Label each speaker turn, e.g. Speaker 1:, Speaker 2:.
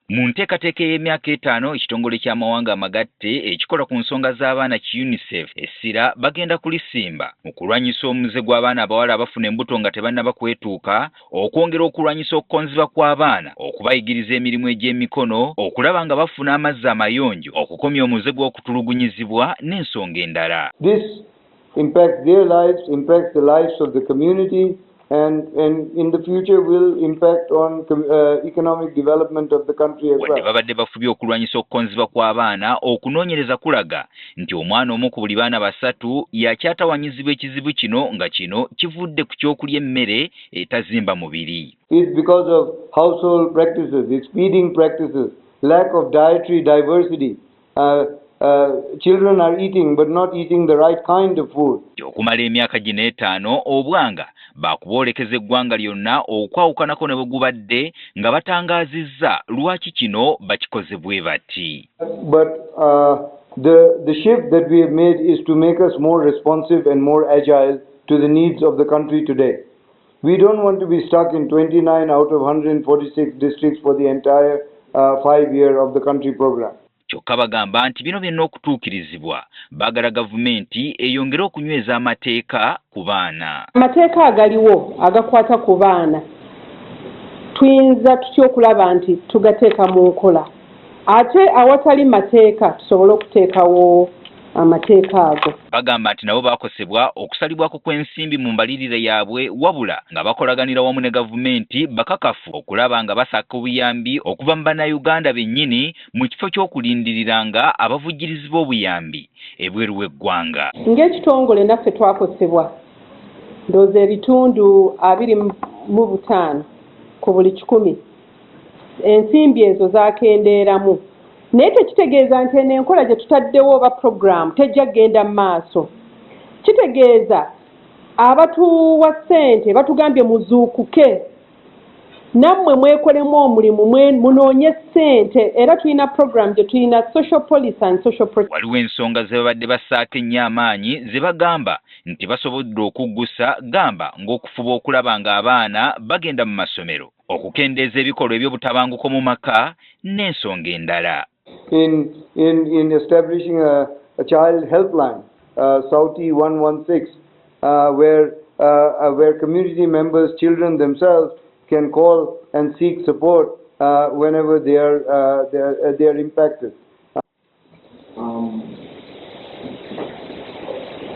Speaker 1: Mu nteekateeka ey'emyaka 5, ekitongole ky'amawanga amagatte ekikola ku nsonga z'abaana ki UNICEF essira bagenda kulisimba mu kulwanyisa omuze gw'abaana abawala abafuna embuto nga tebannaba kwetuuka, okwongera okulwanyisa okukonziba kw'abaana, okubayigiriza emirimu egy'emikono, okulaba nga bafuna amazzi amayonjo, okukomya omuze gw'okutulugunyizibwa n'ensonga endala.
Speaker 2: This impacts their lives, impacts the lives of the community, and in the future will impact on economic development of the country as
Speaker 1: Wadde
Speaker 2: well.
Speaker 1: babadde bafubye okulwanyisa okukonziba kw'abaana, okunoonyereza kulaga nti omwana omu ku buli baana basatu yakyatawanyizibwa ekizibu kino, nga kino kivudde ku kyokulya emmere etazimba mubiri.
Speaker 2: It's because of household practices, it's feeding practices, lack of dietary diversity. Children are eating but not eating the right kind of food.
Speaker 1: Okumala emyaka gino 5, obwanga baakuboolekeza eggwanga lyonna okwawukanako ne bwe gubadde nga batangaazizza lwaki kino bakikoze bwe bati.
Speaker 2: But the shift that we have made is to make us more responsive and more agile to the needs of the country today. We don't want to be stuck in 29 out of 146 districts for the entire 5 year of the country program.
Speaker 1: Kyokka bagamba nti bino byonna okutuukirizibwa, baagala gavumenti eyongere okunyweza amateeka ku baana.
Speaker 3: Amateeka agaliwo agakwata ku baana, tuyinza tutya okulaba nti tugateeka mu nkola, ate awatali mateeka tusobole okuteekawo amateeka ago?
Speaker 1: Bagamba nti nabo baakosebwa okusalibwako kw'ensimbi mu mbalirira yaabwe, wabula nga bakolaganira wamu ne gavumenti, bakakafu okulaba nga basaka obuyambi okuva mu bannayuganda bennyini mu kifo ky'okulindiriranga abavujjirizi b'obuyambi ebweru w'eggwanga.
Speaker 3: Ng'ekitongole naffe twakosebwa, ndowooza 25% ku buli 100 ensimbi ezo zakendeeramu, naye tekitegeeza nti eno enkola gye tutaddewo oba puroguramu tejja kugenda mu maaso. Kitegeeza abatuwa ssente batugambye, "Muzuukuke, nammwe mwekolemu omulimu, munoonye ssente." Era tulina puroguramu gye tulina, social policy and social
Speaker 1: Waliwo ensonga ze babadde bassaako ennyo amaanyi ze bagamba nti basobodde okuggusa, gamba ng'okufuba okulaba ng'abaana bagenda mu masomero, okukendeeza ebikolwa eby'obutabanguko mu maka n'ensonga endala.
Speaker 2: In establishing a child helpline, Sauti 116, where community members, children themselves can call and seek support whenever they are impacted.